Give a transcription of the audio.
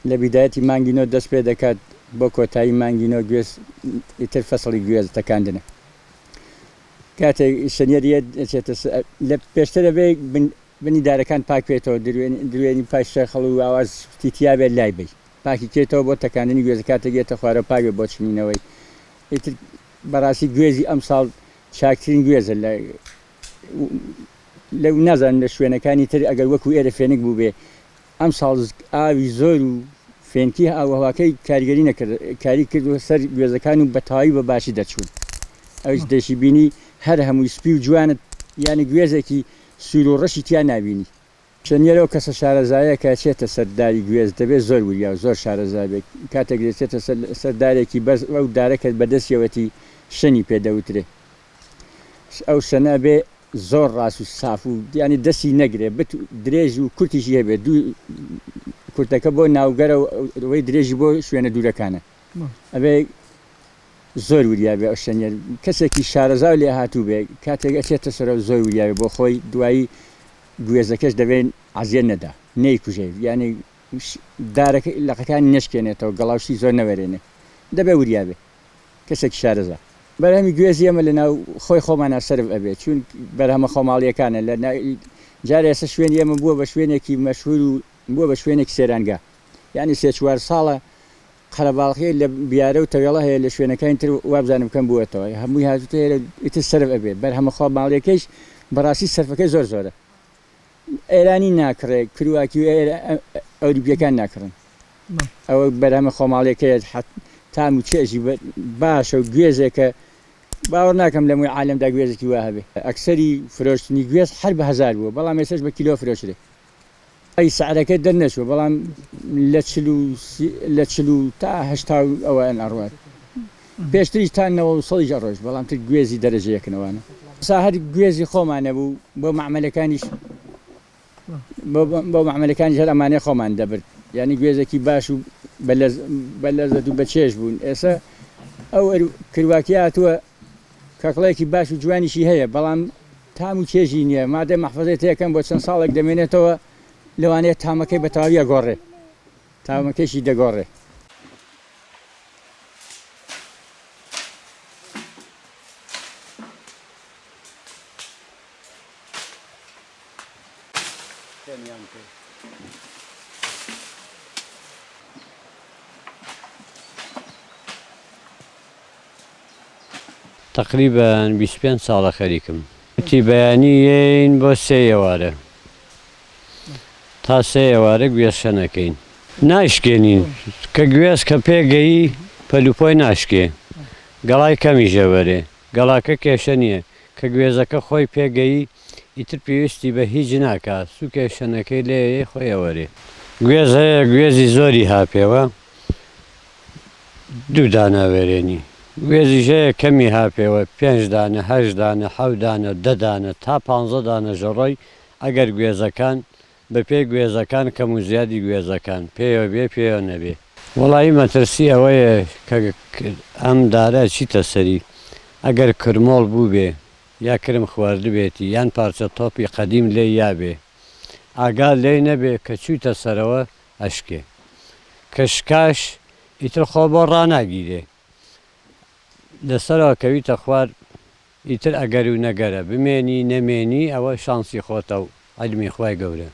لە بیدایەتی مانگی نۆ دەست پێ دەکات بۆ کۆتایی مانگی نۆ گوێز ئیتر فەسڵی گوێز تەکاندنە کاتێک شەنیەر یەت دەچێتە لە پێشتر ئەبێ بنی دارەکان پاک بێتەوە دروێنی پاش شەخەڵ و ئاواز شتی تیا بێت لای بەی پاکی کەیتەوە بۆ تەکاندنی گوێزە کاتێک یەتە خوارەوە پاک بێت بۆ چنینەوەی ئیتر بەڕاستی گوێزی ئەمساڵ چاکترین گوێزە لە لە نازانم لە شوێنەکانی تر ئەگەر وەکو ئێرە فێنک بووبێ ئەمساڵ ئاوی زۆر و فێنکی ئاووهەواکەی کاریگەری نەکرد کاری کردووە سەر گوێزەکان و بەتەواوی بە باشی دەرچوون ئەویش دەشی بینی هەر هەمووی سپی و جوانە یانی گوێزێکی سوور و ڕەشی تیا نابینی. چەنیەر ئەو کەسە شارەزایە کە ئەچێتە سەر داری گوێز دەبێت زۆر وریا و زۆر شارەزا بێت کاتێک دەچێتە سەر دارێکی بەرز ئەو دارە کە بەدەستیەوەتی شەنی پێ دەوترێ ئەو شەنە ئەبێ زۆر ڕاست و ساف و یانی دەستی نەگرێ بت درێژ و کورتیشی هەبێ دوو کورتەکە بۆ ناوگەرە و ئەوەی درێژی بۆ شوێنە دوورەکانە ئەبێ زۆر وریا بێ ئەو شەنیە کەسێکی شارەزا و لێهاتوو بێ کاتێک ئەچێتە سەرەوە زۆر وریا بێ بۆ خۆی دوایی گوێزەکەش دەبێ عەزیەت نەدا نەیکوژێ یانی دارەکە لقەکانی نەشکێنێتەوە گەڵاوشی زۆر نەوەرێنێ دەبێ وریا بێ کەسێکی شارەزا. بەرهەمی گوێزی ئێمە لە ناو خۆی خۆمانا سەرف ئەبێ چوون بەرهەمە خۆماڵیەکانە لە جارێ ئێستا شوێنی ئێمە بووە بە شوێنێکی مەشهور و بووە بە شوێنێکی سەیرانگا یانی سێ چوار ساڵە قەرەباڵغی لە بیارە و تەوێڵە هەیە لە شوێنەکانی تر وابزانم کەم بووەتەوە هەمووی هاتووتە ئێرە ئیتر سەرف ئەبێ بەرهەمە خۆماڵیەکەیش بەڕاستی سەرفەکەی زۆر زۆرە ئێرانی ناکڕێ کرواکی و ئەوروپیەکان ناکڕن ئەوە بەرهەمە خۆماڵیەکەیە تام و چێژی باشە و گوێزێکە باوەڕ ناکەم لە مووی عالەمدا گوێزێکی وا هەبێ ئەکسەری فرۆشتنی گوێز هەر بە هەزار بووە بەڵام ئێستاش بە کیلۆ فرۆشرێ ئەی سعرەکە دەرنەچووە بەڵام لە چل و لە چل و تا هەشتا و ئەوەیان ئەڕوات پێشتریش تا نەوە و سەدیش ئەڕۆیشت بەڵام تر گوێزی دەرەجە یەکن ئەوانە. سا هەر گوێزی خۆمان نەبوو بۆ مەعمەلەکانیش بۆ مەعمەلەکانیش هەر ئەمانەی خۆمان دەبرد یانی گوێزێکی باش و بە لەزەت و بە چێژ بوون ئێستا ئەو کرواکی هاتووە کەکڵێکی باش و جوانیشی هەیە بەڵام تام و چێژی نییە مادەم مەحفەزەی تێکەم بۆ چەند ساڵێک دەمێنێتەوە لەوانەیە تامەکەی بە تەواوی ئەگۆڕێ تامەکەیشی دەگۆڕێ. تەقریبەن 25 ساڵە خەریکم. وتی بەیانی یەین بۆ سێ ئێوارە تا سێ ئێوارە گوێز شەنەکەین. نایشکێنین کە گوێز کە پێگەیی پەلوپۆی ناشکێ گەڵای کەمیش ئەبەرێ گەڵاکە کێشە نیە کە گوێزەکە خۆی پێگەیی ئیتر پێویستی بە هیچ ناکا سوکێ شەنەکەی لێیەی خۆی ئەوەرێ. گوێز هەیە گوێزی زۆری هاپێوە دوو دانە ئەوەرێنی گوێزیش هەیە کەمی هاپێوە پێنج دانە هەشت دانە حەوت دانە دە دانە تا پانزە دانە ژەڕۆی ئەگەر گوێزەکان بە پێی گوێزەکان کەم و زیادی گوێزەکان پێیەوە بێ پێیەوە نەبێ. وەڵایی مەترسی ئەوەیە کە ئەم دارە ئەچیتە سەری ئەگەر کرمۆڵ بووبێ یا کرم خواردبێتی یان پارچە تۆپی قەدیم لێی یابێ ئاگات لێی نەبێ کە چوویتە سەرەوە ئەشکێ کە شکاش ئیتر خۆ بۆ ڕاناگیرێ لە سەرەوە کەویتە خوار ئیتر ئەگەر و نەگەرە بمێنی نەمێنی ئەوە شانسی خۆتە و عیلمی خوای گەورە.